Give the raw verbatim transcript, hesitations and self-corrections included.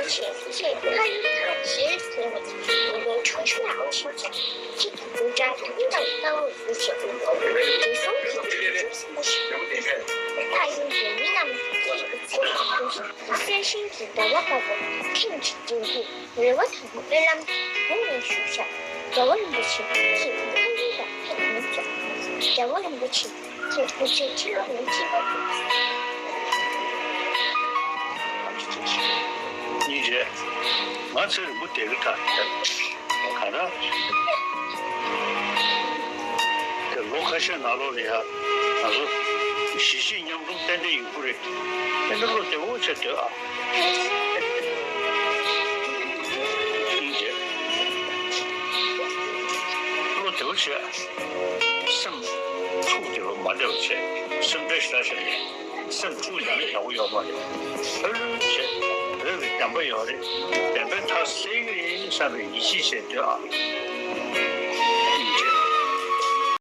ཞེས་ཁ་ཡི་ཐག་ཞེས་ཟེར་བ། ཉིན་མོའི་ཁྲོ་ཆུ་ལ་འོ་ཞིག་ཅིག་གི་འདུན་གྲྭ་དུ་ལྟ་བུ་ལྟ་བུ་ཡོད་ཅིག་འདུན་སོང་གི་ཅིག་ཅུང་སེམས་པ་ཞིག་ཕ་ཡུལ་གྱི་མི་རྣམས་ཀྱི་ཚེ་གི་ཀུན་གསལ་ཤིང་གི་འདབ་བ་ལྟ་བུ་ཐེངས་གཅིག་འདྲེན་གྱི་རེ་བ་དང་སྨོན་ལམ་འབུལ་ནས་བཞུགས་ཤག་རྒྱལ་བ་རིན་པོ་ཆེ་ཁྱེད་ཀྱི་ཕ་ཡུལ་དང་ཕེབས་ཡོང་ཅིག་རྒྱལ་བ་རིན་པོ་ཆེ། ཁྱེད་སྐུ་ཚེ་ཁྲི་ལོ་ཉི་ཤུ། གཉིས་རེད། ང་ཚེ་རིང་པོ་བསྡད་ཀྱི་ད། ག་ན། དེ་ལོ་ཁ་ཤས་ནང་ལོགས་ལ་ཡ། ང་ཚོ་གཞིས་བྱེས་མཉམ་འཛོམས་ཏན་ཏན་ཡོང་གི་རེད། ཏན་ཏན་བློ་བདེ་བོ་བྱས་སྡོད་ཨ། གཉིས་རེད། བློ་བདེ་བོ་བྱས། སེམས་འཁྲུག་བདེ་བོ་མ་བདེ་བོ་བྱས། སེམས་ཁྲལ་ཞེ་དྲག་བྱས་ནས། སེམས་འཁྲུག་ཡང་ཡག་པོ་ཡོད་མ་རེད། ལྷོད་ལྷོད་བྱས། བོད་ཀྱི་བདེན་པ་ཡོད་རེད། བདེན་པའི་མཐའ་གསལ་གྱི་རེད་བསམ་པའི་ཡིད་ཆེས་བྱས་སྡོད་ཨ།